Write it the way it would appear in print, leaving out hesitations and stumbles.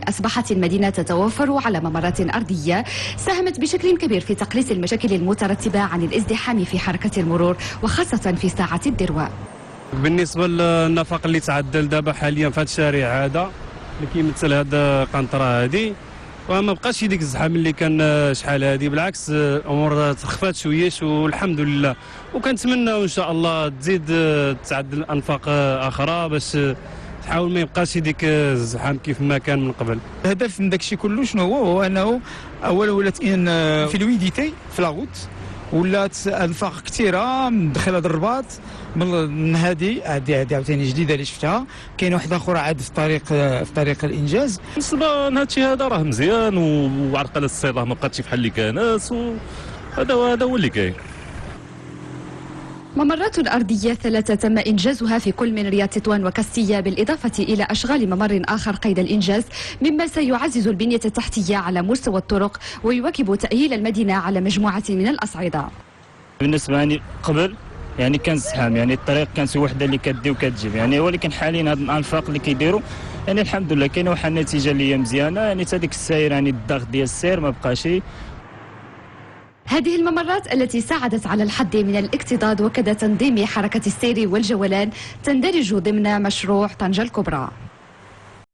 أصبحت المدينة تتوفر على ممرات أرضية ساهمت بشكل كبير في تقليص المشاكل المترتبة عن الازدحام في حركة المرور، وخاصة في ساعة الذروة. بالنسبة للنفق اللي تعدل دابا حاليا في هذا الشارع هذا اللي كيمثل هذا القنطرة هذه، وما بقاش ديك الزحام اللي كان شحال هذه، بالعكس الامور تخفات شوية والحمد لله. وكنتمناو ان شاء الله تزيد تعدل انفاق اخرى باش تحاول ما يبقاش ديك الزحام كيف ما كان من قبل. الهدف من داكشي كله شنو هو؟ هو انه اولا ولات une fluidité في la route، ولات انفاق كثيرة من داخل هذا الرباط، من هذه عاوتاني جديدة اللي شفتها، كاين واحدة اخرى عاد في طريق الانجاز. بالنسبة لهذا الشيء هذا راه مزيان، وعرقله السير راه ما بقاتش بحال اللي كانت، وهذا هو اللي كاين. ممرات أرضية 3 تم إنجازها في كل من رياض تطوان وكاستيا، بالإضافة إلى أشغال ممر آخر قيد الإنجاز، مما سيعزز البنية التحتية على مستوى الطرق ويواكب تأهيل المدينة على مجموعة من الأصعدة. بالنسبة يعني قبل يعني كان الزحام، يعني الطريق كانت وحدة اللي كدي وكتجيب يعني، ولكن حاليا هاد الأنفاق اللي كيديروا يعني الحمد لله كاينه واحد النتيجة اللي هي مزيانة، يعني حتى ديك السير يعني الضغط ديال السير ما بقاش. هذه الممرات التي ساعدت على الحد من الاكتظاظ وكذا تنظيم حركة السير والجولان تندرج ضمن مشروع طنجة الكبرى.